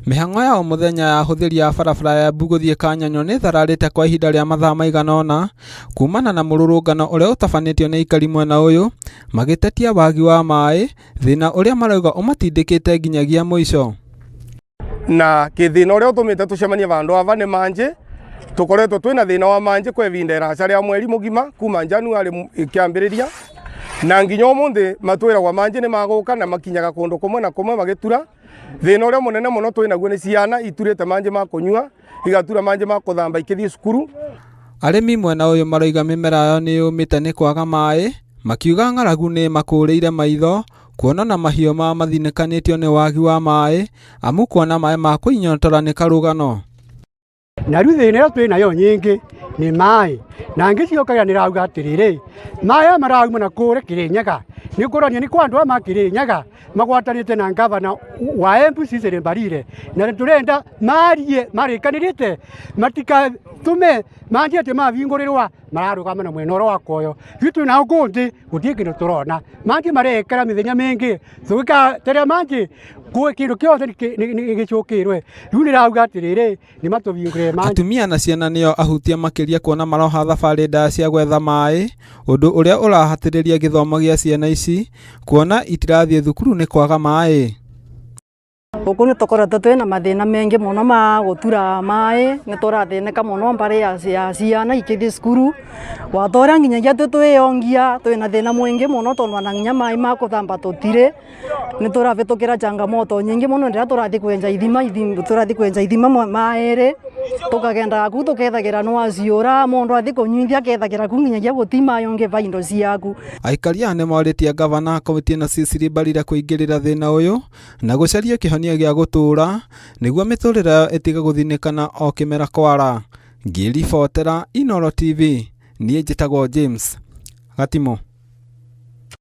Mĩhang'o ya o mũthenya ya ahũthĩri a barabara ya Embu gũthiĩ Kanyonyo nĩ ĩthararĩte kwa ihinda rĩa mathaa maigana ũna kumana na mũrũrũngano ũrĩa ũtabanĩtio nĩ aikari mwena ũyũ magĩtetia wagi wa maĩ, thĩna ũrĩa marauga ũmatindĩkĩte nginyagia mũico. Na kĩthĩna ũrĩa ũtũmĩte tũcemanie vandũ ava nĩ manjĩ tũkoretwo twĩna thĩna wa manjĩ kwa ivinda ĩraca rĩa mweri mũgima kuma January ĩkĩambĩrĩria na nginya ũmũthĩ matwĩragwa manjĩ nĩ magũka na makinyaga kũndũ kũmwe na kũmwe magĩtura. Thĩna ũrĩa mũnene mũno twĩ naguo nĩ ciana iturĩte manjĩ ma kũnyua, igatura manjĩ ma kũthamba ikĩthiĩ cukuru. Arĩmi mwena ũyũ maroiga mĩmera yao nĩ yũmĩte nĩ kwaga maĩ, makiuga ng'aragu nĩ ĩmakũrĩire maitho kuona ona mahiũ mao mathinĩkanĩtio nĩ wagi wa maĩ, amu kuona maĩ ma kwĩnyotora nĩ karũgano. Na rĩu thĩna ĩrĩa twĩ nayo nyingĩ nĩ maĩ, na ngĩcokagia nĩrauga atĩrĩrĩ, maĩ aya marauma na kũrĩa Kĩrĩnyaga, nĩ kũronania nĩ kwa andũ aya ma Kĩrĩnyaga magwatanĩte na ngavana wa Embu Cecily Mbarire, na nĩ tũrenda marie marĩkanĩrĩte matikatũme manjie atĩ mavingũrĩrwa mararũgama na mwena ũrĩa wa Koyo. Ithuĩ twĩ nao kũu thĩ gũtirĩ kĩndũ tũrona, manjĩ marekara mĩthenya mĩingĩ tũgĩkaterea manjĩ kwĩ kĩndũ kĩothe nĩ gĩcũkĩrwe. Rĩu nĩrauga atĩrĩrĩ, nĩ matũhingũrĩre manjĩ. Atumia na ciana nĩo ahutia makĩria kuona maroha thabarĩ ndaya cia gwetha maĩ, ũndũ ũrĩa ũrahatĩrĩria gĩthomo gĩa ciana ici kuona itirathiĩ thukuru nĩ kwaga maĩ. Gũkũ nĩ tũkoretwo twĩna mathĩna maingĩ mũno ma gũtura maĩ, nĩ tũrathĩnĩka mũno mbarĩ ya ciana ikĩthiĩ cukuru, gwata ũrĩa nginyagia twĩyongia twĩna thĩna mũingĩ mũno tondũ ona nginya maĩ ma gũthamba tũtirĩ, nĩ tũrahĩtũkĩra changamoto nyingĩ mũno rĩrĩa tũrathiĩ kwenja ithima, tũrathiĩ kwenja ithima maĩrĩ, tũkagendaga kũu tũkethagĩra nĩwaciũra, mũndũ athiĩ kũnyuithia akethagĩra kũu nginyagia gũti maĩ ũngĩba indo ciaku. Aikari aya nĩmorĩtie ngavana kaũntĩ ĩno Cecily Mbarire kũingĩrĩra thĩna ũyũ na gũcaria kĩhonia gĩa gũtũũra nĩguo mĩtũrĩre yao ĩtige gũthinĩkana o kĩmera kwara. Ngĩribotera Inooro TV, niĩ njĩtagwo James Gatimũ.